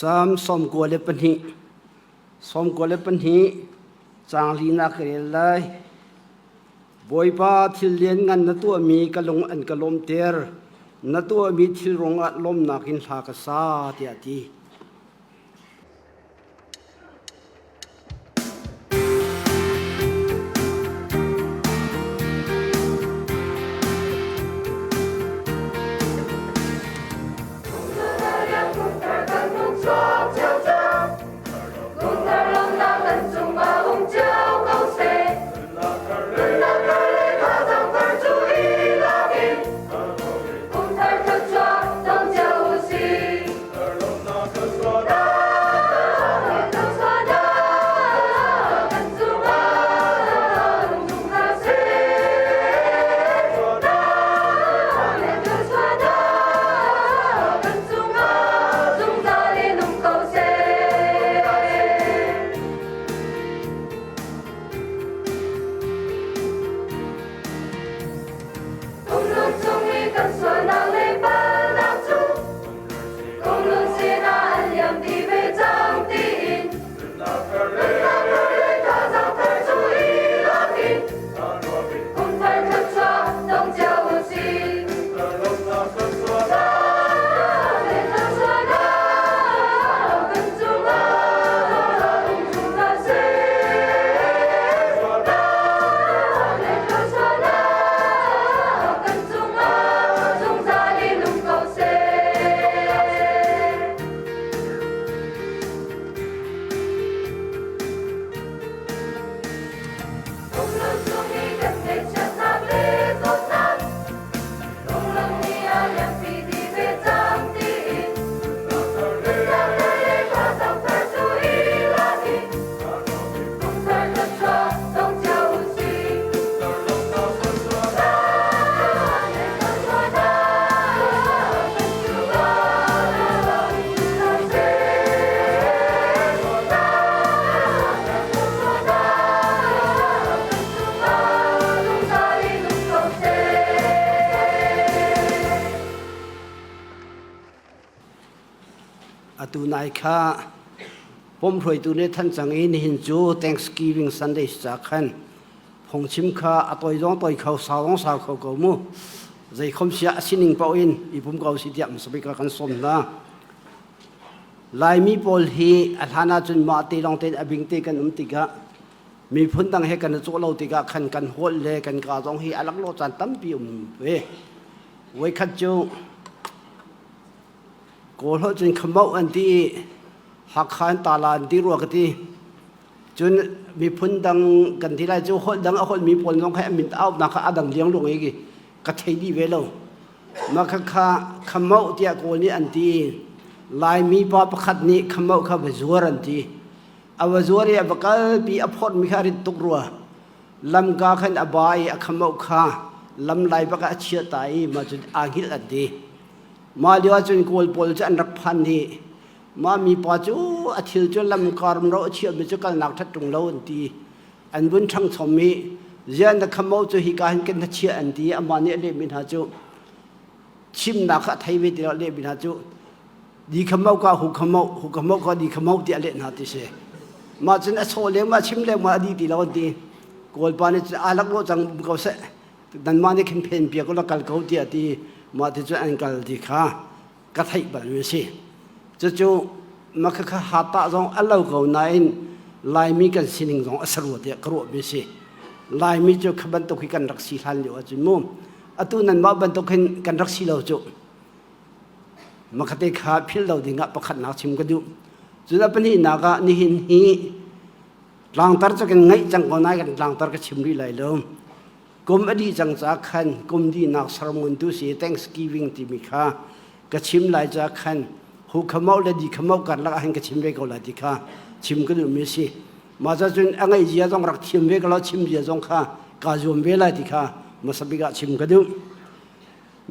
Salm 92 92 caang linak ka rel lai. Bawipa thil lianngan na tuahmi ka lung an ka lawmter. Na tuahmi thil ruangah lawmnak in hla ka sa tiah a ti. Atu nai kha pumhruaitu nih than cang i nihin cu Thanksgiving Sunday ca khan phungchim kha a toi zong toi kho sau zong sau kho ko mu zei khom sia a sining paoh in i pum ko si tiah hmasabik ah kan sawm hna. Laimi pawl hi a hlan ahcun mah te lawng tein a bing te kan um tikah miphun dang he kan i cawh lo tikah khan kan holh le kan ka zong hi a laklawh caan tampi um ve. Voikhat cu Kawl holh cun khamauh an ti i Hakha in tala an ti rua ka ti. Cun miphun dang kan ti lai cu holh dang a holhmi pawl zong kha an min auhnak kha a dang liangluang i ka thei dih ve lo. Mah khakha khamauh tiah Kawl nih an ti. Laimi pa pakhat nih khamauh kha va zuar an ti. A va zuar i a va kalpi a phorhmi kha a rit tuk rua. Lamka khan a ba i a khamauh kha lam lai bak ah a chiah ta i mah cu aa hngilh an ti. Mah lio ahcun Kawl pawl cu an rak phan i mah mipa cu a thil cu lamka rumro a chiahmi cu kalnak ṭhat ṭung lo an ti. An vun ṭhangchom i ziah na khamau cu hika hin kan na chiah an ti i amah nih a lehmi hna cu chimnak kha a thei ve ti lo a lehmi hna cu di khamau ka hu khamau hu khamau ka di khamau ti a leh hna ti si. Mah cun a sawh lengmah chim lengmah a di ti lo an ti. Kawlpa nih cun aa laklawh cang ko seh nanmah nih khin phen piak ulaw kal ko tiah ti mah ti cu an kal ti kha ka theih bal mi a si. Cucu mah kha hata zong a lo ko nain Laimi kan sining zong a si rua tiah ka ruah mi a si. Laimi cu kha bantuk hi kan rak si hlan lio ahcun mu atu nanmah bantuk hin kan rak si lo cu. Makhate kha philh lo ding ah pakhatnak chim ka duh. Cun a pahnihnak ah nihin hi Tlangtar cu kan ngaih cang ko nain kan tlangtar ka chim rih lai lo. Kum a dih cang ca khan kum dihnak sermon tu si Thanksgiving timi kha ka chim lai ca khan hu khamau le di khamau karlak ah hin ka chim ve ko lai ti kha chim ka duhmi a si. Mah ca cun a ngaih zia zong rak thiam ve ko lo chim zia zong kha kaa zuam ve lai ti kha hmasa bik ah chim ka duh.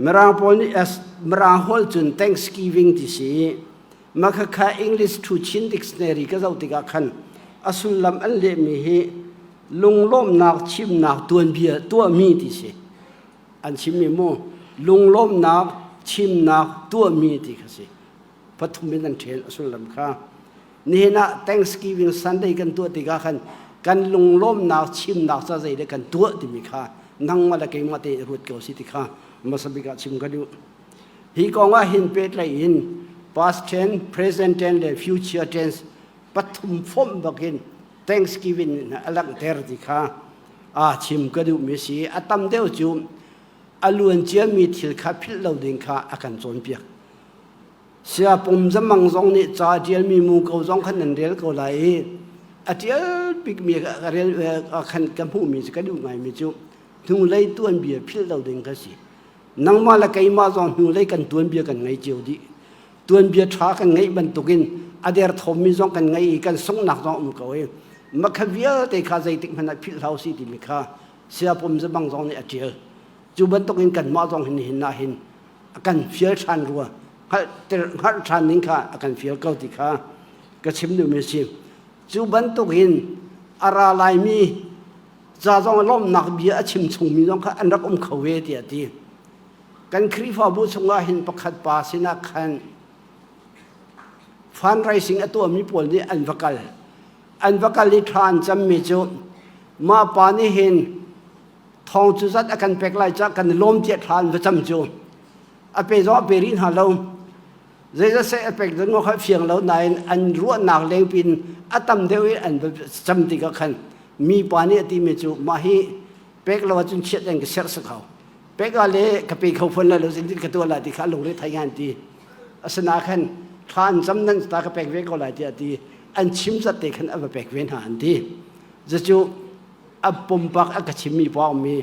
Mirang pawl nih Mirang holh cun Thanksgiving ti si i mah khakha English to Chin Dictionary ka zoh tikah khan a sullam an lehmi hi lunglawmhnak chimnak tuanbia tuahmi ti si. An chimmi mu lunglawmhnak chimnak tuahmi ti kha si. Pathum in an ṭhen a sullam kha. Nihin ah Thanksgiving Sunday kan tuah tikah khan kan lunglawmnak chimnak ca zei le kan tuah timi kha nangmah le keimah te ruat ko si ti kha hmasa bik ah chim ka duh. Hi kong ah hin pehtlaih in past tense, present tense le future tense pathum fomh bakin Thanksgiving in a langhter ti kha a chim ka duhmi si. A tam deuh cu a luan ciami thil kha philh lo ding kha a kan cawnpiak. Sia pum zamang zong nih ca a ṭialmi mu ko zong khan nan rel ko lai i a ṭial bikmi ka rel khan ka hmuhmi cu ka duh ngaimi cu hnulei tuanbia philh lo ding kha si. Nangmah le keimah zong hnulei kan tuanbia kan ngei cio dih. Tuanbia ṭha kan ngeih bantukin a derthawmmi zong kan ngei i kan sunghnak zong um ko i mah kha vialte kha zeitik hmanh ah philh hlah usih timi kha sia pum zamang zong nih a ṭial. Cu bantukin kanmah zong hin nihin ah hin a kan fial ṭhan rua hngalh ṭhan ning kha a kan fial ko ti kha ka chim duhmi a si. Cu bantukin a ra laimi ca zong lawmhnak bia a chim chungmi zong kha an rak um kho ve tiah a ti. Kan Khrihfabu chungah hin pakhat pa sinah khan fundraising a tuahmi pawl nih an va kal. An va kal i thla an cammi cu mah pa nih hin thawng cu zat a kan pek lai cah kan i lawm tiah thla an va cam cu a pe zong a pe rih hna lo zeizat seh a pek ding kha fiang lo nain an ruahnak lengpin a tam deuh i an va cam tikah khan mi pa nih a timi cu mah hi pek lo ahcun chiat an ka serh sak hau pek ah le ka pe kho fawn lai lo zeitin ka tuah lai ti kha lungre thei ngan ti asina khan thla an cam nan ta ka pek ve ko lai tiah ti an chim zat te khan a va pek ve hna an ti cu a pumpak a ka chimmi pa ummi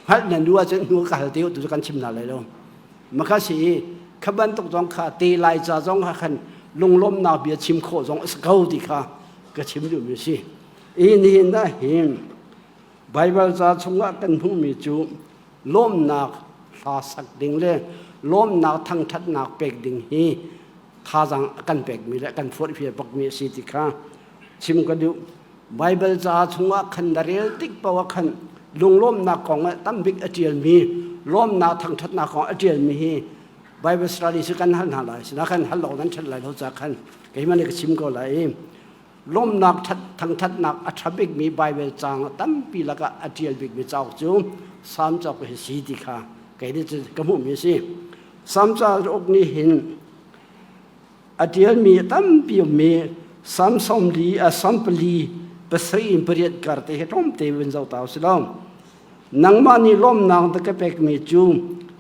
hngalh na nu ahcun hnu ka hal te tu kan chim hna lai lo makha si i kha bantuk zong kha te lai ca zong kha khan lunglawmnak bia chim khawh zong a si ko ti kha ka chim duhmi si i nihin ah hin Bible ca chungah kan hmuhmi cu lawmnak hla sak ding le lawmnak thangṭhatnak pek ding hi thazaang a kan pekmi le kan forhfial bakmi a si ti kha chim ka duh. Baibal ca chungah khan na rel tik paoh ah khan lunglawmnak kong ah tambik a ṭialmi lawmnak thangṭhatnak kong a ṭialmi hi Bible study cu kan hal hna lai. Sina khan hal lo nan ṭhat lai lo ca khan keimah nih ka chim ko lai i lawmnak thangṭhatnak a ṭha bikmi Baibal caang tampi lakah a ṭial bikmi cauk cu Salm cauk hi si ti kha kei nih cun ka hmuhmi a si. Salm cauk nih hin A ṭialmi a tampi ummi Salm 40 a Salm 4 pasarih in pariat kar te hi tlawmte vun zoh ta usih law nangmah nih lawmnak na ka pekmi cu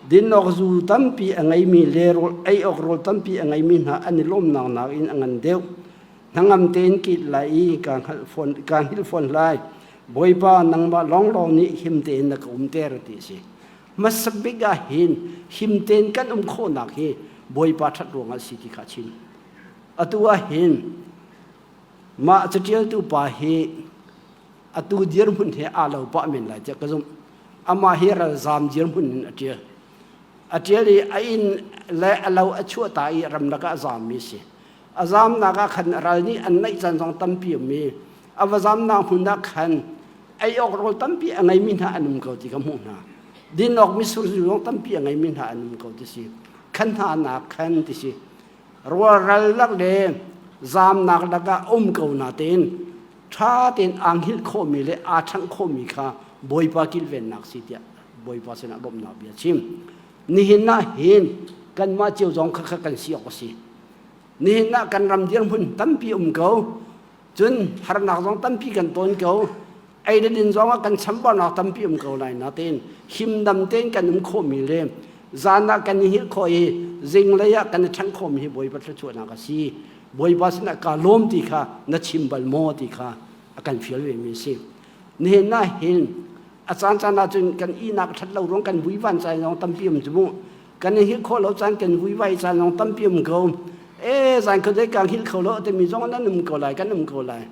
din awk zu tampi a ngeimi le rawl ei awk rawl tampi a ngeimi hna an i lawmnak nakin a ngan deuh. Hnangam tein kit lai i kaa hngalh fawn kaa hngilh fawn lai. Bawipa nangmah lawnglawng nih him tein na ka umter ti a si. Hmasa bik ah hin him tein kan um khawhnak hi Bawipa ṭhat ruangah a si ti kha a chim. Atu ah hin mah caṭialtu pa hi atu dirhmun he aa lo pah men lai tiah ka zumh. Amah hi ralzaam dirhmun in a ṭial. A ṭial i a inn le a lo a chuahta i ramlak ah a zaammi a si. A zaamnak ah khan ral nih an naih caan zong tampi um i a va zaamnak hmun ah khan ei awk rawl tampi a ngeimi hna an um ko ti ka hmuh hna. Din awk mitsur zu zong tampi a ngeimi hna an um ko ti si. Khan hna nak khan ti si. Rualral lak le zaamnak lakah um ko na tein ṭha tein aa hngilh khawhmi le aa ṭhangh khawhmi kha Bawipa kilvennak si tiah Bawipa sinah lawmhnak bia chim. Nihin ah hin kanmah cio zong kha kha kan si awk a si. Nihin ah kan ram dirhmun tampi um ko. Cun harnak zong tampi kan tawn ko. Ei le din zong ah kan chambaunak tampi um ko lai natein himdam tein kan um khawhmi le zan ah kan i hngilh khawh i zinglei ah kan i ṭhangh khawhmi hi Bawipa thluachuahnak a si. Bawipa sinah kaa lawm ti kha na chim bal maw ti kha a kan fial vemi a si. Nihin ah hin a caan caan ah cun kan ihnak ṭhat lo ruang kan vuivan caan zong tampi um cu mu. Kan i hngilh khawh lo caan kan vuivai caan zong tampi um ko. E zan khuadei kaa hngilh kho lo timi zong nan um ko lai kan um ko lai.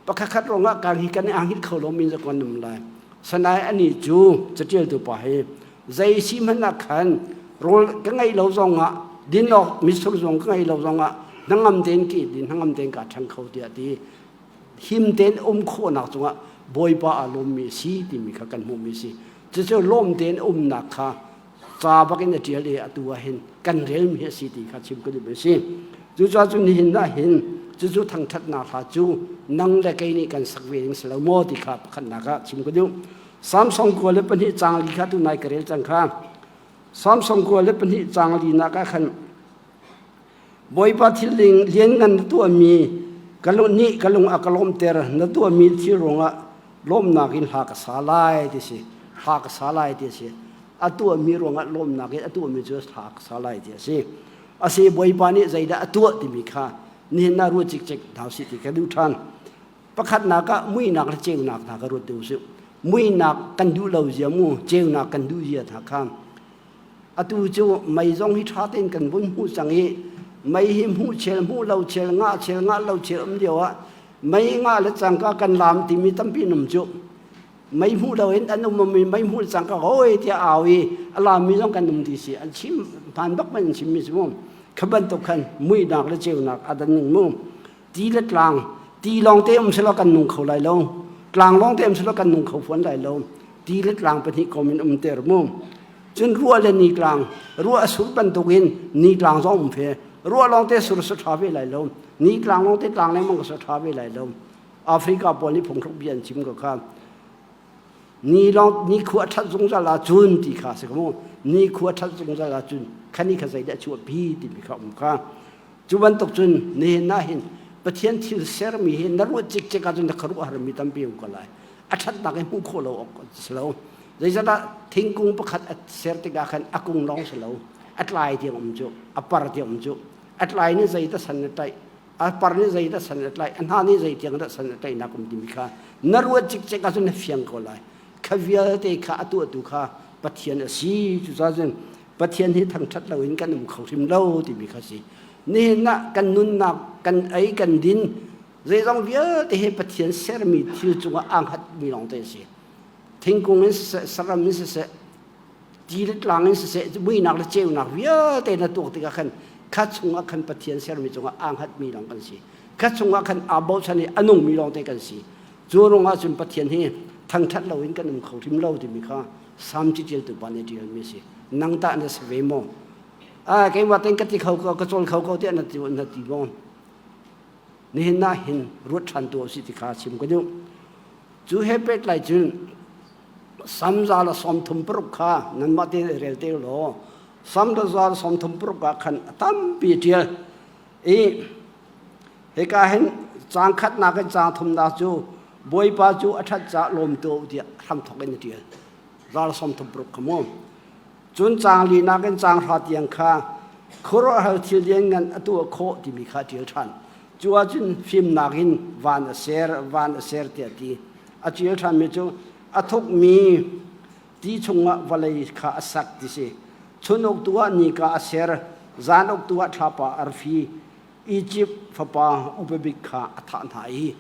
Pakhat ruangah kaa hi kan i hngilh kho lo mi zong kan um lai. Sanai ani cu catialtu pa hi zei si hmanh ah khan rawl ka ngeih lo zongah din awk mitsur zong ka ngeih lo zongah hnangam tein ki din hnangam tein kaa ṭhang kho tiah ti him tein um khawhnak cungah Bawipa aa lawmmi a si timi kha kan hmuhmi a si. Cucu lawm tein umnak kha ca bak in a ṭial i atu ah hin kan relmi a si ti kha chim ka duhmi a si. Cucaah cun nihin ah hin cucu thangṭhatnak hla cu nang le kei nih kan sak ve ding si lo maw ti kha pakhatnak ah chim ka duh. Samsung 22 caang li kha tunai ka rel cang kha. Samsung 22 caang li nak ah khan Bawipa thil lianngan na tuahmi ka lung nih ka lung a ka lawmter na tuahmi thil ruangah lawmnak in hla ka sa lai ti si hla ka sa lai ti si a tuahmi ruangah lawmnak in a tuahmi cu hla ka sa lai ti a si a si Bawipa nih zeidah a tuah timi kha nihin na ruat cikcek hna usih ti ka duh ṭhan pakhatnak ah muihnak le ceunak hna ka ruat deuh usih muihnak kan duh lo zia mu ceunak kan duh zia hna kha Atu cu mei zong hi ṭha tein kan vun hmuh cang i mei hi hmuh chel hmuh lo chel ngah chel ngah lo chel um lio ah mei ngah le cangka kan laam timi tampi an um cu. Mei hmuh lo in an um i mei hmuh le cangka hoi tiah au i a laammi zong kan um ti si an chim hmaan bak man an chimmi si mu. Kha bantuk khan muihnak le ceunak a dan ning mu. Ti le tlang ti lawng te um selaw kan nung kho lai lo. Tlang lawng te um selaw kan nung kho fawn lai lo. Ti le tlang pahnih kom in um ter mu. Cun ruah le nitlang ruah a sur bantukin nitlang zong um fe. Ruah lawng te sur sa ṭha ve lai lo. Nitlang lawng te tlang lengmang sa ṭha ve lai lo. Africa pawl nih phungthluk bia an chim ko kha. Ni lawng ni khua ṭhat zungzal ahcun ti kha si ko mu. Ni khua ṭhat zungzal ahcun khani kha zeidah chuahpi timi kha um kha. Cu bantuk cun nihin ah hin Pathian thil sermi hi na ruah cikcek ahcun na khuaruahharmi tampi um ko lai. A ṭhatnak hi hmuh khawh lo awk si lo. Zeicahtiah thingkung pakhat a ser tikah khan a kung lawng si lo, a tlai tiang um cu, a par tiang um cu. A tlai nih zei dah san a tlaih, a par nih zei dah san a tlaih, a hna nih zei tiang dah san a tlaihnak um timi kha na ruah cikcek ahcun na fiang ko lai. Kha vialte kha a tuahtu kha Pathian a si. Cucaah cun Pathian hi thangṭhat loin kan um kho hrim lo timi kha si. Nihin ah kan nunnak, kan ei, kan din, zeizong vialte hi Pathian sermi thil cungah aa hngatmi lawngte a si. Thingkung in siseh, saram in siseh, ti le tlang in siseh, muihnak le ceunak vialte na tuak tikah khan kha chungah khan Pathian sermi cungah aa hngatmi lawng kan si. Kha chungah khan aa bochan i a nungmi lawngte kan si. Cu ruangah cun Pathian hi thangṭhat loin kan um kho hrim lo timi kha Salm caṭialtu pa nih a ṭialmi a si. Nang tah na si ve maw? Ah, keimah tein ka ti kho ko, ka cawl kho ko tiah na ti, na ti maw? Nihin ah hin ruat ṭhan tu si ti kha chim ka duh. Cu he pehtlai cun Salm 136 kha nanmah tein i rel te law Salm 136 ah khan a tampi ṭial i Hika hin caang khatnak in caang thumnak cu Bawipa cu a ṭhat caah lawm tuah u tiah hramthawk in a ṭial. Ral 36 kha mu. Cun caang linak in caang hra tiang kha khuaruahhar thil lianngan a tuah khawh timi kha a ṭial ṭhan. Cu ahcun fimnak in van a ser, van a ser tiah a ti. A ṭial ṭhanmi cu a thukmi ti chungah vawlei kha a sak ti si. Chun uktu ah nika a ser, zan uktu ah thlapa arfi, Izipt fapa upa bik kha a thah hna i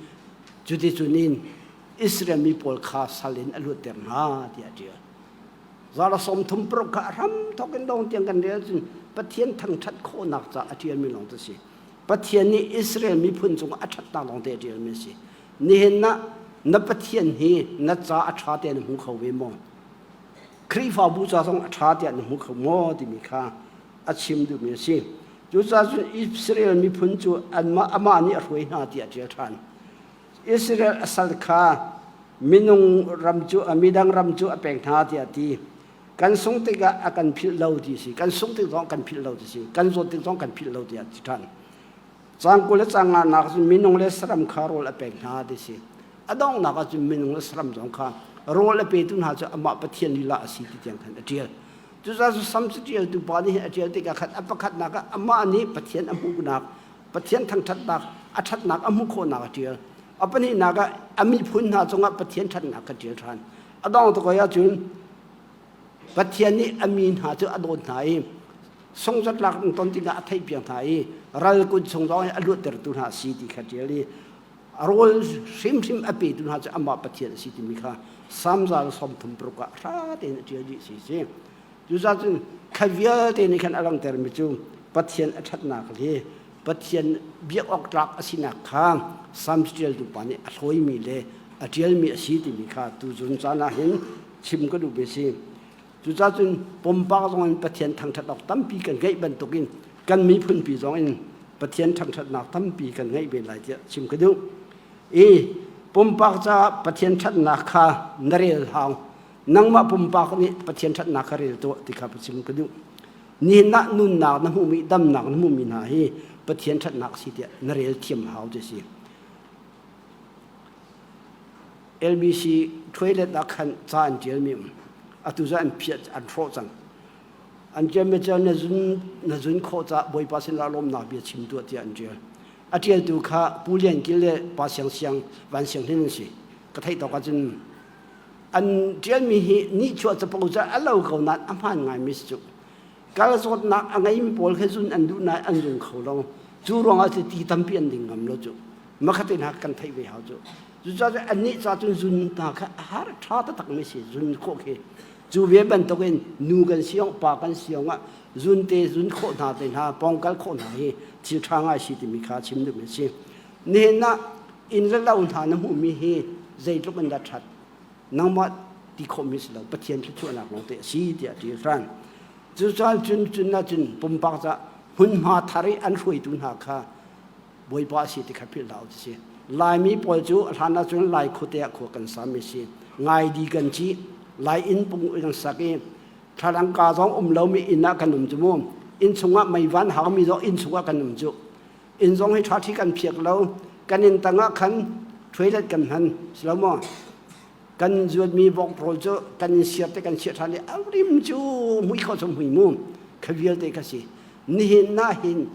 cuticun in Israel mi pawl kha sal in a luatter hna tiah a ṭial. Zara 36 kha a hram thawk in dong tiang kan rel cun Pathian thangṭhat khawhnak ca a ṭialmi lawng a si. Pathian nih Israel miphun cungah a ṭhatnak lawng te a ṭialmi a si. Nihin ah na Pathian hi na ca a ṭha tiah na hmu kho ve maw? Khrihfabu ca zong a ṭha tiah na hmu kho maw timi kha a chim duhmi a si. Cucaah cun Israel miphun cu anmah amah nih a hruai hna tiah a ṭial ṭhan. Israel a sal kha minung ram cu midang ram cu a pek hna tiah a ti. Kan sung tikah a kan philh lo ti si. Kan sung tik zong kan philh lo ti si. Kan zawt tik zong kan philh lo tiah a ti ṭhan. Caang 20 le caang nganak cun minung le saram kha rawl a pek hna ti si. A donghnak ah cun minung le saram zong kha rawl a petu hna cu amah Pathian lila a si ti tiang khan a ṭial. Cucaah cu Sam caṭialtu pa nih hin a ṭial tikah khan a pakhatnak ah amah nih Pathian a hmuhnak, Pathian thangṭhatnak, a ṭhatnak a hmuh khawhnak a ṭial. A pahnihnak ah a miphun hna cungah Pathian ṭhatnak kha ṭial ṭhan. A dong tuk ahcun Pathian nih a mi hna cu a dawt hna i sungzatlak in ton tikah a theihpiak hna i ral kut chung zong in a luattertu hna a si ti kha ṭial i a rawl hrimhrim a petu hna cu amah Pathian a si timi kha Salm 136 ah hra tein a ṭial dih si si. Cucaah cun kha vialte nih khan a langhtermi cu Pathian a ṭhatnak le Pathian biak awk tlak a sinak kha Salm ṭialtu pa nih a hlawimi le a ṭialmi a si timi kha tuzun caan ah hin chim ka duhmi a si. Cucaah cun pumpak zong in Pathian thangṭhat awk tampi kan ngeih bantukin kan miphunpi zong in. Pathian ṭhangṭhatnak tampi kan ngeih ve lai tiah chim ka duh. I pumpak caah Pathian ṭhatnak kha na rel hau. Nangmah pumpak nih Pathian ṭhatnak kha rel tuah ti kha chim ka duh. Nihin ah nunnak na hmuhmi, damnak na hmuhmi hna hi Pathian ṭhatnak si tiah na rel thiam hau ti si. LBC toilet ah khan ca an ṭialmi um. Atu cu an phiah an hrawh cang. An ṭialmi cu na zun na zun khawh caah Bawipa sinah lawmnak bia chim tuah tiah an ṭial. A ṭialtu kha Pu Lian Kil le Pa Siang Siang Van Siang Hlin an si. Ka theih tawk ahcun an ṭialmi hi nihchuah capo cu a lo ko nain a hmaan ngaimi si cu. Kal zawtnak a ngeimi pawl kha zun an duh nain an zung kho lo. Cu ruangah cu ti tampi an ding ngam lo cu. Makhat in kan theih ve hau cu. Cucaah annih ca cun zun hna kha a har ṭha taktakmi si zun khawh khi. Cu ve bantukin nu kan si ong pa kan si ong ah zun te zun khawh hna te hna pawngkal khawh hna hi thil ṭha ngai si timi kha chim duhmi a si. Nihin ah inn le lo hna na hmuhmi hi zeitluk in dah ṭhat nangmah ti khawhmi si lo Pathian thluachuahnak lawng te a si tiah a ṭial ṭhan. Cucaah cun cun ahcun pumpak ca hmunhma thar i an hruaitu hna kha Bawipa a si ti kha philh hlah u ti si. Laimi pawl cu a hlan ahcun Lai khuate ah khua kan sami si. Ngaidi kan ci, Lai inn pung kan sak i thlalangka zong um lomi inn ah kan um cu mu. Inn chungah meivan haumi zong inn chungah kan um cu. Inn zong hi ṭhaṭhi kan phiak lo. Kan inn tangah khan toilet kan hman si lo maw? Kan zuatmi vok rawl cu kan in siar te kan chiah ṭhan i a rim cu mui kho cu mui mu. Kha vialte kha si. Nihin na hin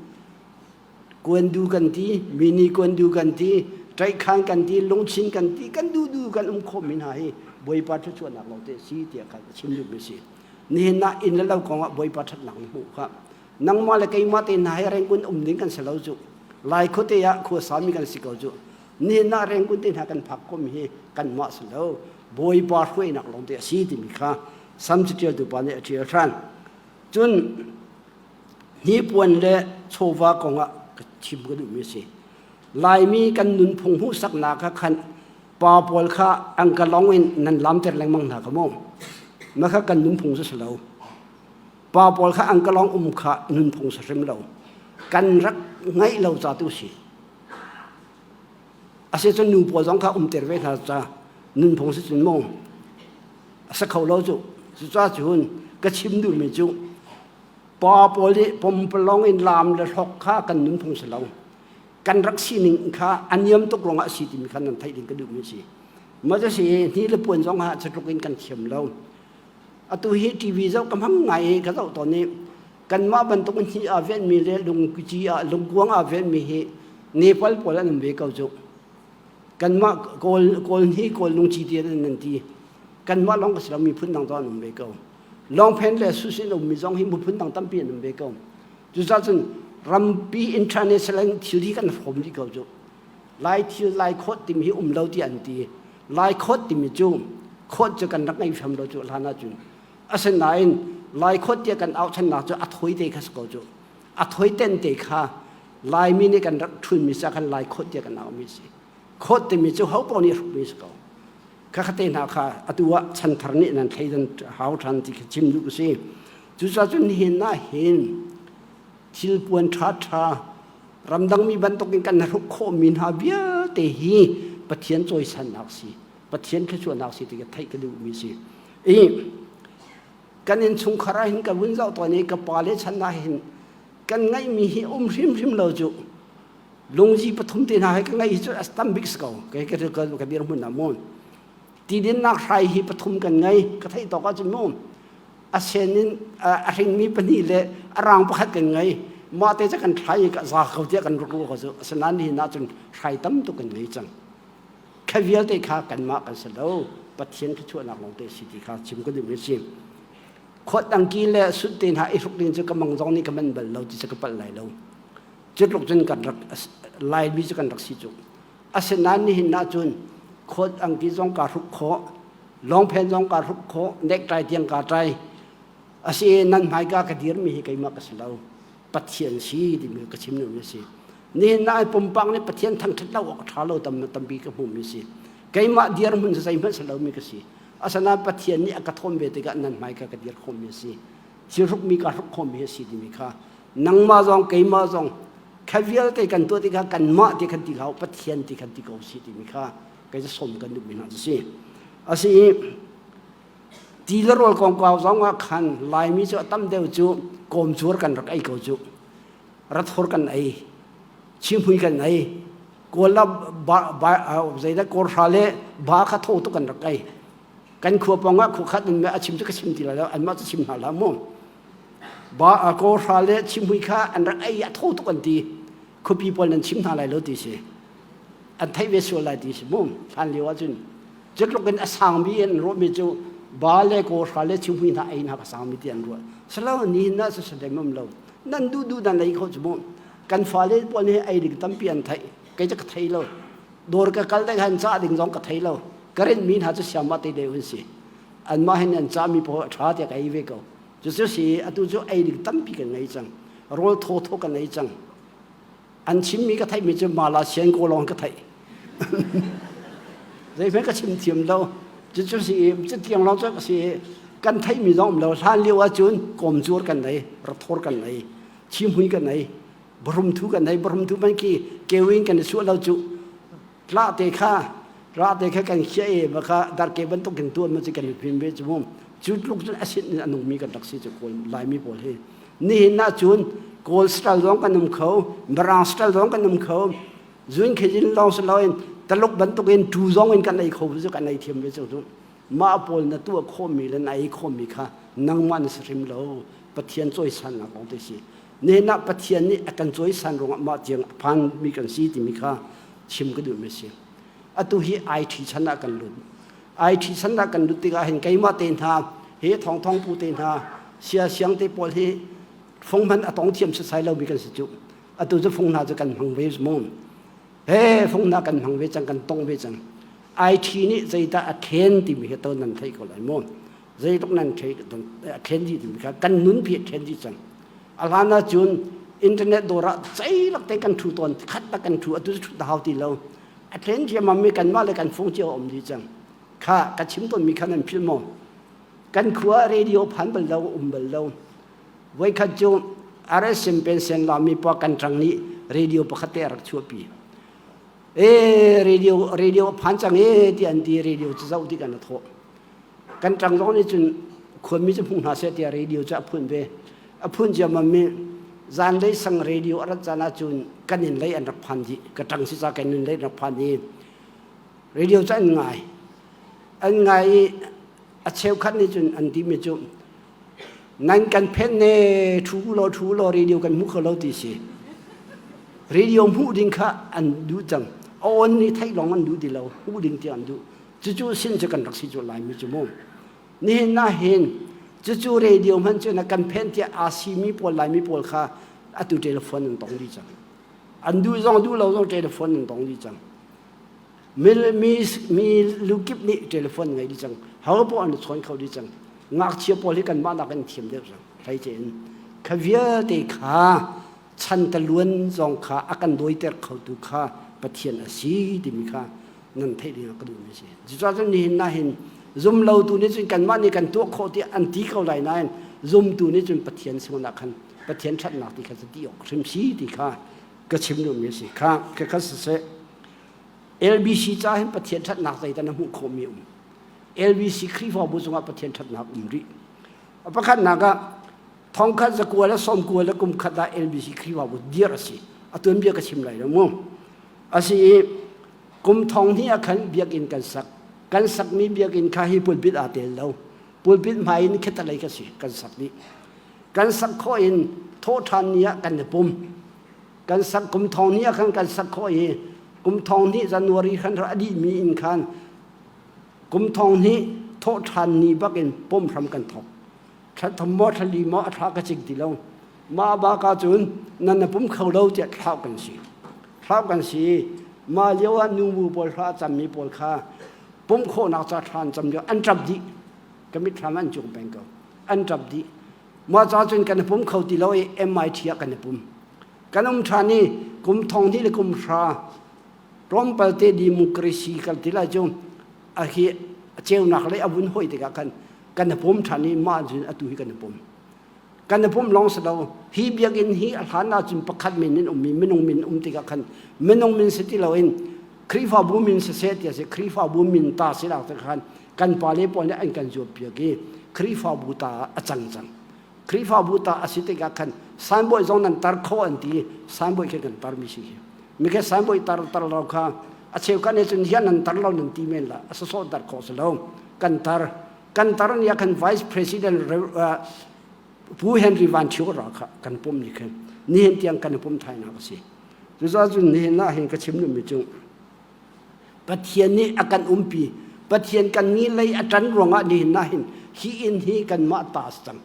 Kuandu kan ti, mini kuandu kan ti, ṭaihkhan kan ti, lungchin kan ti, kan duhduh kan um khawhmi hna hi Bawipa thluachuahnak lawngte a si tiah khan a chim duhmi a si. Nihin ah inn le lo kongah Bawipa ṭhatnak na hmuh kha. Nangmah le keimah te hna hi Rangoon um ding kan si lo cu. Lai khuate ah khuasami kan si ko cu. Nihin ah Rangoon te hna kan phak khawhmi hi kanmah si lo. Bawipa hruainak lawngte a si timi kha Sam caṭialtu pa nih a ṭial ṭhan. Cun Hnipuan le chawva kongah ka chim ka duhmi a si. Laimi kan nunphung hmuhsaknak ah khan pa pawl kha angkalong in nan lamter lengmang hna kha mu. Mah kha kan nunphung cu si lo. Pa pawl kha angkalong um kha nunphung si hrim lo. Kan rak ngaih lo ca tu si. Asicun nu pawl zong kha umter ve hna ca nunphung si cun mu. A si kho lo cu. Cucaah cun ka chim duhmi cu Pa pawl nih pompalong in laam le hlok kha kan nunphung si lo. Kan rak sining kha a niam tuk ruangah a si timi kha nan theih ding ka duhmi a si. Mah cu si hni le puan zong ah cutluk in kan thiam lo. Atu hi TV zoh ka hmang ngai i ka zoh tawn i kanmah bantuk in hni aa venmi le lungci ah lungkuang aa venmi hi Nepal pawl an um ve ko cu. Kanmah Kawl Kawl hni Kawl lungci ti an ti. Kanmah lawng ka si lo miphun dang zong an um ve ko. Lawngphen le susin ummi zong hi miphun dang tampi an um ve ko. Cucaah cun rampi international thil hi kan hrawm dih ko cu. Lai thil Lai khawt timi hi um lo ti an ti. Lai khawt timi cu khawt cu kan rak ngei hram lo cu hlan ahcun. Asinain Lai khawt tiah kan auh thannak cu a thoi te kha si ko cu. A thoi ten te kha Laimi nih kan rak ṭhunmi sa khan Lai khawt tiah kan auhmi si. Khawt timi cu ho paoh nih hrukmi si ko. Khakha te hna kha atu ah chanthar nih nan thleidan hau ṭhan ti kha chim duh si. Cucaah cun nihin ah hin thil puan ṭhaṭha ramdangmi bantukin kan hruk khawhmi hna vialte hi Pathian cawisannak si, Pathian thluachuahnak si ti ka theih ka duhmi si. I kan innchungkhar ah hin ka vun zoh tawn i ka pa le chan ah hin kan ngeihmi hi um hrimhrim lo cu lungzi pathum te hna he ka ngeih hi cu a tam bik si ko kei ka ka dirhmun ah mu tidinnak hrai hi pathum kan ngei ka theih tawk ahcun mu a sen in a hringmi pahnih le a rang pakhat kan ngei mah te cu kan thlai i ka za ko tiah kan ruk ko cu asinain nihin ahcun hrai tam tuk kan ngei cang kha vialte kha kanmah kan si lo Pathian thluachuahnak lawng te si ti kha chim ka duhmi si khuat angki le sut te hna i hruk ding cu ka mang zong nih ka manh bal lo ti cu ka palh lai lo Cutluk cun kan rak Laimi cu kan rak si cu. Asinain nihin ah cun khawt angki zong kaa hruk khawh, lawngphen zong kaa hruk khawh, necktie tiang kaa ṭai. Asi nan hmaika ka dirmi hi keimah ka si lo. Pathian si timi ka chim duhmi a si. Nihin ah pumpak nih Pathian thangṭhat lo awk ṭha lo tam tampi ka hmuhmi si. Keimah dirhmun cu zeihmanh si lomi ka si. Asinain Pathian nih a ka thawn ve tikah nan hmaika ka dir khawhmi a si. Thil hrukmi kaa hruk khawhmi a si timi kha nangmah zong keimah zong Kha vialte kan tuah tikah kanmah ti khan ti hlah Pathian ti khan ti ko si timi kha kei cu sawm kan duhmi hna cu si. Asi i ti le rawl kongkau zong ah khan Laimi cu a tam deuh cu kawmcuar kan rak ei ko cu. Rathor kan ei, chimhui kan ei, kawl la ba, ba, zeidah kawlhra le ba kha tho tuk kan rak ei. Kan khua pawng ah khua khat in a chim cu ka chim ti lai lo, anmah cu chim hna hlah mu. Ba kawlhra le chimhui kha an rak ei a tho tuk an ti. Khuapi pawl nan chim hna lai lo ti si. An theih ve sual lai ti si mu. Hlan lio ahcun cutluk in a sangmi an ruahmi cu ba le kawlhra le chimhui hna ei hna ka sangmi ti an ruah. Silo nihin ah sasadem um lo. Nan duh duh nan ei kho cu mu. Kan fale pawl nih ei ding tampi an theih. Kei cu ka thei lo. Dawr ka kal ding han cah ding zong ka thei lo. Ka rinhmi hna cu siamah te deuh an si. Anmah hin an cahmi pawl a ṭha tiah ka ei ve ko. Cucu si atu cu ei ding tampi kan ngei cang. Rawl thawthaw kan ei cang. An chimmi ka theihmi cu Malaysian ko lawng ka theih. Zeihmanh ka chim thiam lo. Cucu si cutiang lawng cu si kan theihmi zong um lo. Hlan lio ahcun kawmcuar kan nei, rathor kan nei, chimhui kan nei, barumthu kan nei, barumthu man khi kewin kan i suah lo cu Tlahte kha rate kha kan khiah i va kha darke bantuk in tuan ma ci kan him ve cu mu cu tluk cun a sin in a nungmi kan rak si cu kawl laimi pawl hi nihin ah cun kawl style zong kan um kho mirang style zong kan um kho zun khejin lawng si loin taluk bantuk in tu zong in kan ei kho cu kan ei thiam ve cu mah pawl na tuah khawhmi le na ei khawhmi kha nangmah na si hrim lo pathian cawisannak lawng te si nihin ah pathian nih a kan cawisan ruangah mah tiang a phanmi kan si timi kha chim ka duhmi a si. Atu hi IT chan ah kan lut. IT chan ah kan lut tikah hin keimah te hna hi thongthong pu te hna sia siang te pawl hi fung hman a tong thiam sasai lomi kan si cu. Atu cu fung hna cu kan hmang ve mu. He fung hna kan hmang ve cang kan tong ve cang. IT nih zeidah a khen timi hi to nan theih ko lai mu. Zeitluk nan thei a khen dih timi kha kan nun phi a khen dih cang. A hlan ahcun internet dawr ah ceilak te kan ṭhu tawn khat tak kan ṭhu atu cu ṭhut a hau ti lo. A thlen ciammam mi kanmah le kan fung cio a um dih cang. Kha ka chim tawnmi kha nan philh maw? Kan khua radio phan bal lo um bal lo. Voikhat cu RSM pension lami pa kan ṭang nih radio pakhat te a rak chuahpi. E radio radio phan cang e ti an ti radio cu zoh tik an a thawh. Kan ṭang zong nih cun khuami cu hmu hna seh tiah radio cu a phun ve. A phun ciammam mi zanlei sang radio a rat caan ahcun kan inn lei an rak phan dih. Ka ṭang si ca kan inn lei an rak phan i radio cu an ngai. An ngai i a cheukhat nih cun an timi cu nan kan phenh ne ṭhu law ṭhu law radio kan hmu kho lo ti si. Radio hmuh ding kha an duh cang. A on nih theih lawng an duh ti lo. Hmuh ding tiang an duh. Cucu sin cu kan rak si cu Laimi cu mu. Nihin ah hin cucu radio hman cu na kan phen tiah aa simi pawl Laimi pawl kha atu telephone an tong dih cang. An duh zong duh lo zong telephone an tong dih cang. Mi, mi, mi lukip nih telephone ngei dih cang. Ho poah an chawn kho dih cang. Ngakchia pawl hi kanmah nakin thiam deuh cang. Hlei in kha vialte kha chan taluan zong kha a kan dawiter khotu kha Pathian a si timi kha nan theih ding ah ka duhmi a si. Cucaah cun nihin na hin zumlotu nih cun kanmah nih kan tuah khawh tiah an ti ko lai nain zumtu nih cun Pathian sinah khan Pathian ṭhatnak ti kha cu ti awk hrim si ti kha ka chim duhmi a si. Kha ka kha siseh LBC ca hin Pathian ṭhatnak zeidah na hmuh khawhmi um. LBC Khrihfabu cungah Pathian ṭhatnak um rih. A pakhatnak ah thongkhat zakua le sawmkua le kum khat ah LBC Khrihfabu dir a si. A tuanbia ka chim lai lo mu. A si i kum thong hnih ah khan biakinn kan sak. Kan sakmi biakinn kha hi pulpit aa tel lo. Pulpit hmai in khetalei ka si kan sak dih. Kan sak khawh in thawhṭhan ni ah kan i pum. Kan sak kum thong hnih ah khan kan sak khawh i kum thong hnih January khan a dihmi in khan kum thong hnih thawhṭhan ni bak in pum hram kan thawk. Thla thum maw thla li maw a thla ka cik ti lo. Mah ba ka cun nan na pum kho lo tiah thlau kan si. Thlau kan si. Mah lio ah nubu pawl hla cammi pawl kha pum khawhnak ca thla an cam lio an ṭap dih. Ka mitthlam an cung peng ko. An ṭap dih. Mah ca cun kan i pum kho ti lo i MIT ah kan i pum. Kan um ṭhan i kum thong hnih le kum hra tlawmpal te democracy kan ti lai cu a hi ceunak lei a vun hoi tikah khan kan i pum ṭhan i mah cun atu hi kan i pum. Kan i pumh lawng si lo. Hi biakinn hi a hlan ahcun pakhat min in ummi minung min um tikah khan minung min si ti loin Khrihfabu min siseh ti a si. Khrihfabu min ta si lak khan kan pale pawl nih an kan zuampiak i Khrihfabu ta ah a cang cang. Khrihfabu ta a si tikah khan signboard zong nan tar kho an ti i signboard khi kan tarmi si hi. Mi kha signboard tar tar lo kha a cheukhat nih cun hian nan tar lo nan ti men la a sawsawh tar khawh si lo. Kan tar. Kan tar ni ah khan Vice President Pu Henry Van Thio ra kha kan pum ni khan nihin tiang kan i pum thainak a si. Cucaah cun nihin ah hin ka chim duhmi cu Pathian nih a kan umpi. Pathian kan ni lei a ṭan ruangah nihin ah hin hi inn hi kanmah ta a si cang.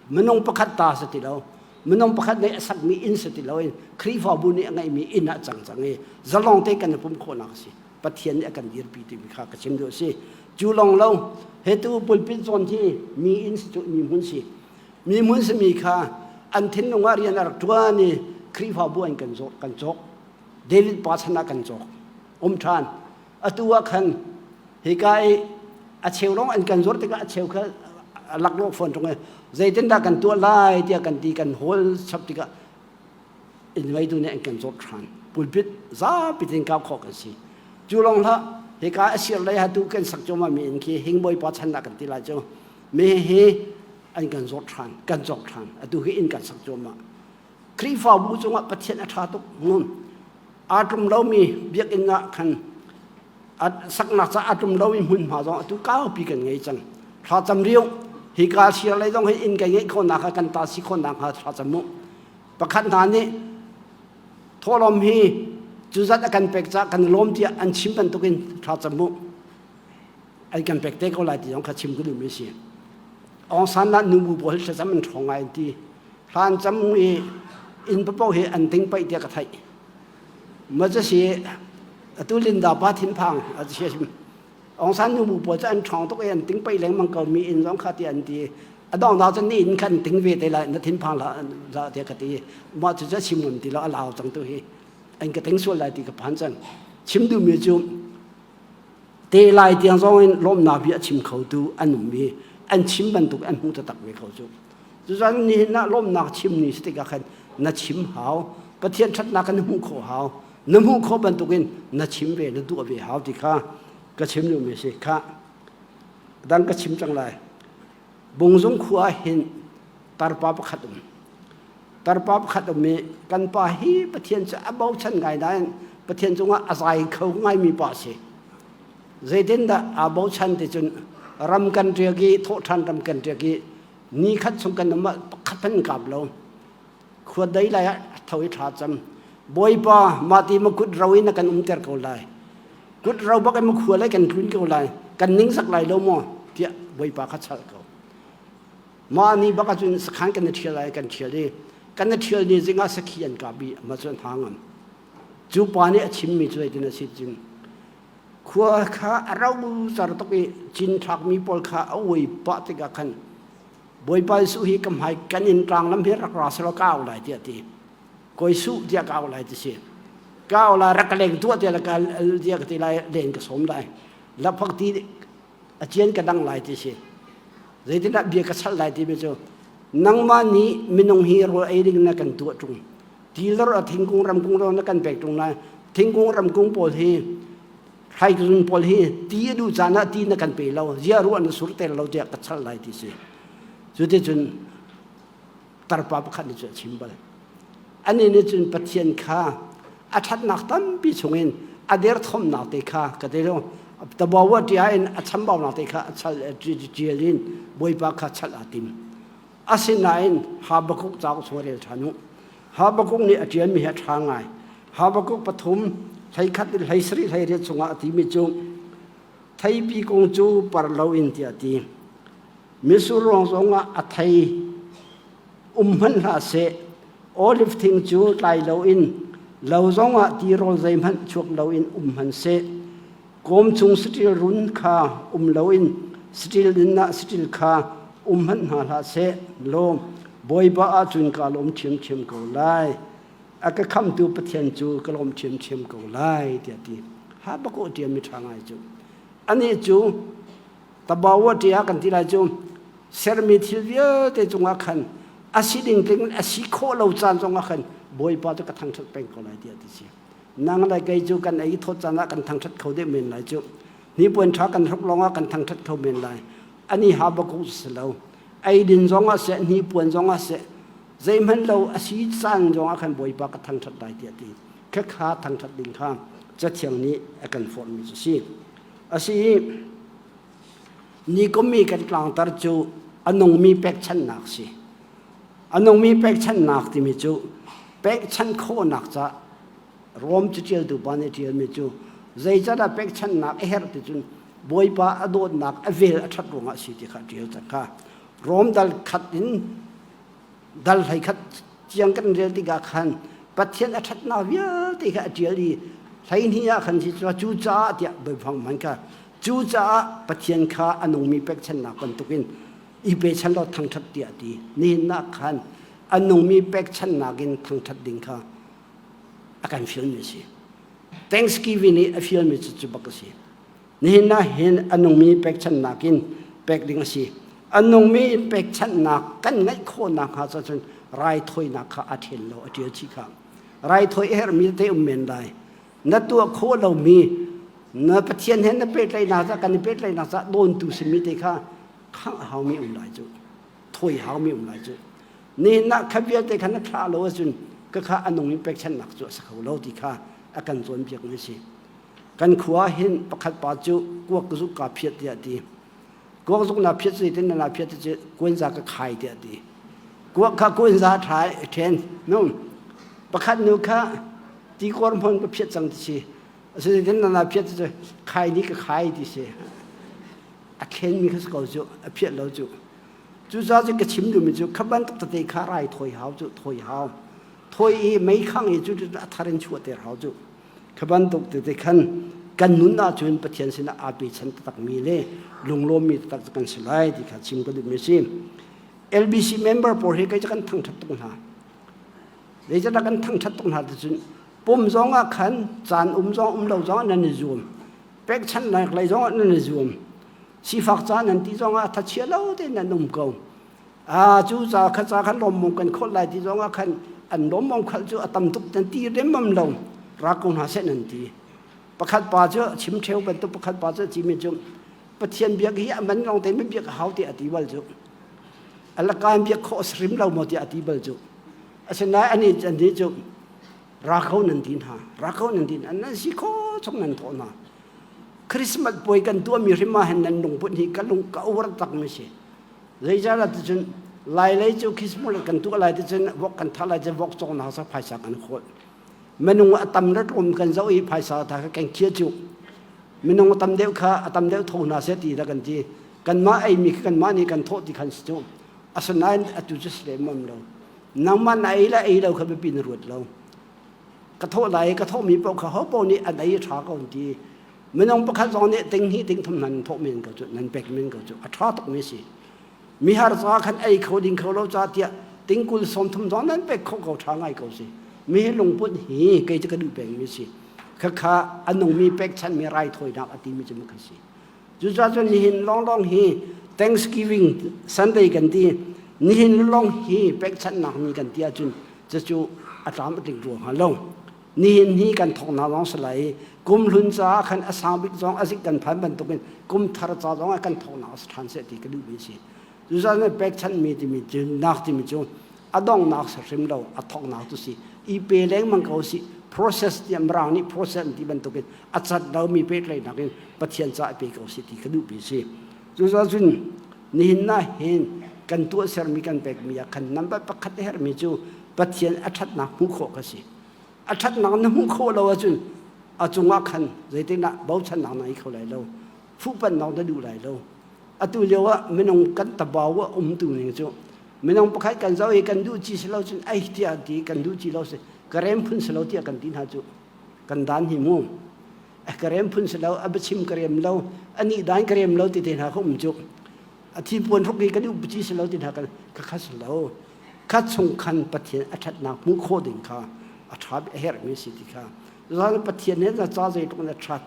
Minung pakhat ta a si ti lo. Minung pakhat nih a sakmi inn si ti loin Khrihfabu nih a ngeihmi inn ah cang cang i zalong te kan i pum khawhnak a si. Pathian nih a kan dirpi timi kha ka chim duh a si. Cu lawng lo, hetu pulpit zawn hi mi inn si cu mi hmun si. Mi hmun simi kha an thinlung ah rian a rak ṭuan i Khrihfabu an kan zawh kan cawk. David pa chan ah kan cawk. Um ṭhan. Atu ah khan hika i a cheu lawng an kan zuar tikah a cheu kha laklawh fawn ṭung i zeitindah kan tuah lai tiah kan ti kan hawl chap tikah inn ngeitu nih an kan zawt ṭhan. Pulpit zapi tin kau khawh kan si. Cu lawng hlah hika a sir lei hatu kan sak cuahmah mi inn khi hingbawi pa chan ah kan ti lai cu mi hi an kan zawt ṭhan, kan cawk ṭhan. Atu hi inn kan sak cuahmah. Khrihfabu cungah Pathian a ṭha tuk. Aa tlum lomi biakinn ah khan saknak caah aa tlum lomi hmunhma zong atu kaupi kan ngei cang. Thlacam riu. Hika sir lei zong hi inn kan ngeih khawhnak hnga kan ta si khawhnak hnga thlacam u. Pakhat hna nih thawhlawm hi cu zat a kan pek caah kan lawm tiah an chim bantukin thlacam u. An kan pek te ko lai ti zong kha chim ka duhmi a si. Aung San lah nubu pawl thlacam an ṭhawng ngai an ti. Hlan cam i inn paoh hi an ting paih tiah ka theih. Ma cu si atu Linda pa thinphang a si Aung San nubu pawl cu an ṭhawng tuk i an ting paih lengmang ko mi inn zong kha ti an ti. A dong dau cun ni inn khan ting ve te lai na thinphang la la tiah ka ti. Mah cu cu chim ngam ti lo a lau cang tu hi. An ka ting sual lai ti ka phan cang. Chim duhmi cu te lai tiang zong in lawmnak bia a chim khotu an um i an chim bantuk an hmu taktak ve ko cu. Cucaah nihin ah lawmnak chim ni si tikah khan na chim hau. Pathian ṭhatnak kan hmuh khawh hau. Na hmuh khawh bantukin na chim ve, na duah ve hau ti kha ka chim duhmi a si. Kha dang ka chim cang lai. Bungzung khua ah hin tarpa pakhat um. Tarpa pakhat um i kan pa hi Pathian cu a bochan ngai nain Pathian cungah a zai kho ngaimi pa a si. Zeitindah aa bochan ti cun ram kan riak i thawhṭhan ram kan riak i ni khat chung kan um ah pakhat hmanh kap lo. Khua dei lai ah tho i thla cam. Bawipa mah ti ma kut ro in na kan umter ko lai. Kut ro bak in ma khua lai kan tlun ko lai. Kan ningzak lai lo maw tiah Bawipa kha chal ko. Mah ni bak ahcun sakhan kan i ṭhial lai kan ṭhial i kan i ṭhial ni zingah sakhi an kap i mah cu an hang ngam. Cu pa nih a chimmi cu zeitin a si cun khua kha a ro car tuk i cinthlakmi pawl kha a uai pah tikah khan Bawipa Jesuh hi ka hmai kan inn tlang lam hi rak ra selaw ka au lai tiah a ti. Kawi Suh tiah ka au lai ti si. Ka au lai rak ka leng tuah tiah ka tiah ka ti lai len ka sawm lai. Lakphak ti a cian ka dang lai ti si. Zeitindah bia ka chalh lai timi cu nangmah nih minung hi rawl ei ding na kan tuah ṭung. Tilor a thingkung ramkung rawl na kan pek ṭung lai. Thingkung ramkung pawl hi hraikzun pawl hi ti a duh caan ah ti na kan pe lo. Ziah ruah na surter lo tiah ka chalh lai ti si. Cuticun tarpa pakhat nih cun a chim bal. Anih nih cun Pathian kha a ṭhatnak tampi chungin a derthawmnak te kha ka ti lo tabawa ṭia in a chambaunak te kha a chal ṭial in Bawipa kha chalh aa tim. Asinain Habakkuk cauk chung rel ṭhan u. Habakkuk nih a ṭialmi hi a ṭha ngai. Habakkuk pathum 11 in 17 18 chungah a timi cu theipi kung cu par loin tiah a ti. Mitsur ruang zongah a thei um hmanh hlah seh olive thing cu tlai loin lo zongah tirawl zeihmanh chuak loin um hmanh seh kawm chung saṭil run kha um loin saṭil inn ah saṭil kha um hmanh hna hlah seh law Bawipa ahcun kaa lawm ṭhiamṭhiam ko lai a ka khamtu Pathian cu ka lawm ṭhiamṭhiam ko lai tiah ti Habakkuk ṭialmi ṭha ngai cu anih cu Tabawa ṭia kan ti lai cu sermi thil vialte cungah khan. A si ding tling a si khawh lo caan zong ah khan Bawipa cu ka thangṭhat peng ko lai tiah ti si. Nang le kei cu kan ei thawt caan ah kan thangṭhat kho deuh men lai cu. Hnipuan ṭha kan hruk lawng ah kan thangṭhat kho men lai. Ani Habakkuk si lo. Eidin zong ah seh, hnipuan zong ah seh, zeihmanh lo a si caan zong ah khan Bawipa ka thangṭhat lai tiah ti. Khakha thangṭhat ding kha Cathiang nih a kan forhmi cu si. A si i nikum i kan tlangtar cu a nungmi pekchanhnak si. A nungmi pekchanhnak timi cu pekchanh khawhnak ca Rom caṭialtu pa nih ṭialmi cu zeicahdah pekchanhnak a herh ti cun Bawipa a dawtnak a vel a ṭhat ruangah a si ti kha a ṭial cang kha. Rom dal khat in dal 11 tiang kan rel tikah khan Pathian a ṭhatnak vialte kha a ṭial i 12 ah khan si cu cucaah tiah biafang hman kha cucaah Pathian kha a nungmi pekchanhnak bantukin i pechan law thangṭhat tiah a ti. Nihin ah khan a nungmi pekchanhnak in thangṭhat ding kha a kan fialmi a si. Thanksgiving i a fialmi cu cu bak a si. Nihin ah hin a nungmi pekchanhnak in pek ding a si. A nungmi in pekchanhnak kan ngeih khawhnak hnga cun raithawinak kha a ṭhen lo, a ṭial chih kha. Raithawi a herhmi tete um men lai. Na tuah khawh lomi na Pathian he na pehtlaihnak ca kan i pehtlaihnak ca dawntu simi te kha khangh a haumi um lai cu. Thawi haumi um lai cu. Nihin ah kha vialte kha na thlah lo ahcun ka kha a nung in pekchanhnak cu a si kho lo ti kha a kan cawnpiakmi a si. Kan khua ah hin pakhat pa cu kuak zuk kaa phiat tiah a ti. Kuak zuk naa phiat zeitin na naa phiat ti cu kuanza ka khai tiah a ti. Kuak kha kuanza ṭha ṭhen nu. Pakhat nu kha tikor hmon ka phiat cang ti si. Asinain na naa phiat ti cu khai ni ka khai ti si. A thlenmi kha si ko cu a phiat lo cu. Cucaah cu ka chim duhmi cu kha bantuk tete kha rai thawi hau cu thawi hau. Thawi i meikhang i cu a thar in chuahter hau cu. Kha bantuk tete khan kan nun ahcun Pathian sinah aa pechan taktakmi le lunglawmmi taktak kan si lai ti kha chim ka duhmi a si. LBC member pawl hi kei cu kan thangṭhat tuk hna. Zeicahdah kan thangṭhat tuk hna ti cun pum zong ah khan caan um zong um lo zong ah nan i zuam. Pekchanhnak lei zong ah nan i zuam. Sifak ca nan ti zong ah thachia lo tein nan um ko. A cu ca kha ca khan lawmmawm kan khawlh lai ti zong ah khan an lawmmawm khalh cu a tam tuk nan ti remmam lo ra ko hna seh nan ti. Pakhat pa cu chim ṭheo bantuk pakhat pa cu cimi cu Pathian biak hi a man lawng tein biak a hau tiah a ti bal cu. Alakan biak khawh a si hrim lo maw tiah a ti bal cu. Asinain ani ani cu ra kho nan ti hna ra kho nan ti hna nan si kho chung nan thawh hna. Christmas puai kan tuahmi hrim ah hin nan lungput hi ka lung ka uar tak mi si. Zeicahdah ticun Lailei cu Christmas kan tuah lai ticun vok kan thah lai cu vok cawknak sa phaisa kan khawl. Minung a tam le tlawm kan zoh i phaisa ta kha kan khia cu. Minung a tam deuh kha a tam deuh tho hna seh ti da kan ti. Kanmah eimi kha kanmah nih kan thawh ti khan si cu. Asinain atu cu si lemmam lo. Nangmah na ei le ei lo kha biapi na ruat lo. Ka thawh lai i ka thawhmi paoh kha ho paoh nih an ei a ṭha ko an ti. Minung pakhat zong nih ting hnih ting thum nan thawh men ko cu nan pek men ko cu a ṭha tukmi a si. Mihar ca khan ei kho ding kho lo ca tiah tingkul 30 zong nan pek kho ko ṭha ngai ko si. Mi lungput hi kei cu ka duh pengmi si. Khakha a nungmi pekchanhmi raithawinak a timi cu kha si. Cucaah cun nihin lawnglawng hi Thanksgiving Sunday kan ti. Nihin lawng hi pekchanhnak ni kan ti ahcun cucu a tlam a tling rua hnga lo. Nihin hi kan thawknak lawng si lai i kum hlun caah khan a sang bik zong a zik kan phan bantukin kum thar ca zong ah kan thawknak a si ṭhan seh ti ka duhmi a si. Cucaah nan pekchanhmi timi cu nak timi cu a donghnak si hrim lo a thawknak tu si i pe lengmang ko si process tiah mirang nih process an ti bantukin a cat lomi pehtlaihnak in Pathian ca i pe ko si ti ka duhmi si. Cucaah cun nihin ah hin kan tuahsermi kan pekmi ah khan number pakhat a herhmi cu Pathian a ṭhatnak hmuh khawh kha si. A ṭhatnak na hmuh khawh lo ahcun a cungah khan zeitinah bochannak na ngei kho lai lo. Fuhpanhnak na duh lai lo. Atu lio ah minung kan tabau a umtu ning cu minung pakhat kan zoh i kan duh ci si lo cun ai tiah ti kan duh ci lo si ka rem phun si lo tiah kan ti hna cu kan dan hi mu ka rem phun si lo a biachim ka rem lo a nih dan ka rem lo ti te hna kha um cu a thi puan hruk hi ka duh ci si lo ti hna kan ka kha si lo kha chung khan Pathian a ṭhatnak hmuh khawh ding kha a ṭha a herhmi si ti kha zan Pathian he na ca zeitluk na ṭhat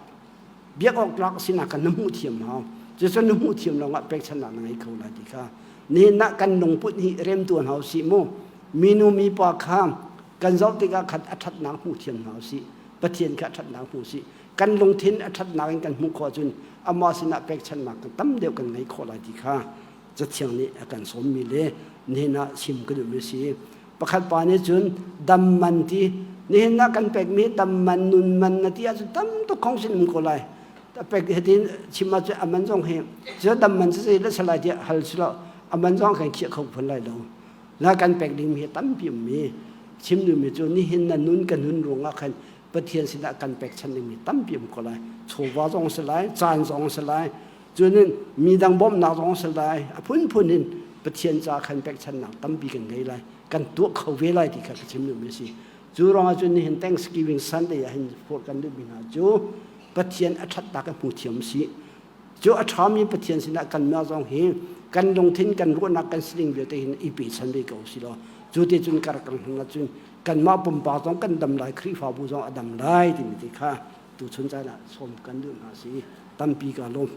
biak awk tlak sinak kha na hmuh thiam hau cucu na hmuh thiam lawngah pekchannak na ngei kho lai ti kha. Nihin ah kan lungput hi rem tuan hau sih mu. Minu mipa kha kan zoh tikah khan a ṭhatnak hmu thiam hna usih. Pathian kha a ṭhatnak hmu usih. Kan lungthin a ṭhatnak in kan hmuh khawh ahcun amah sinah pekchanhnak kan tam deuh kan ngei khawh lai ti kha Cathiang nih a kan sawmmi le nihin ah chim ka duhmi a si. Pakhat pa nih cun dam man ti nihin ah kan pekmi dam man nun man na ti ahcun tam tuk khong sin um ko lai. Pek hitin chim ahcun a man zong hi cu dam man cu zei le salai tiah hal si lo a man zong kan khiah kho phun lai lo. Na kan pek dingmi hi tampi ummi chim duhmi cu nihin na nun ka nun ruangah khan Pathian sinah kan pekchanh dingmi tampi um ko lai. Chawva zong si lai, caan zong si lai, Cunin mi dang bawmhnak zong si lai, a phunphun in Pathian ca khan pekchanhnak tampi kan ngei lai, kan tuah kho ve lai ti kha ka chim duhmi a si. Cu ruangah cun nihin Thanksgiving Sunday ah hin forh kan duhmi hna cu Pathian a ṭhatnak kan hmu thiam si. Cu a ṭhami Pathian sinah kanmah zong hi kan lungthin kan ruahnak kan sining vialte hin i pechan ve ko si law cu ti cun kar kan hman ahcun kanmah pumpak zong kan dam lai Khrihfabu zong a dam lai timi ti kha tuchun caan ah sawm kan duh hna si tampi ka lawm.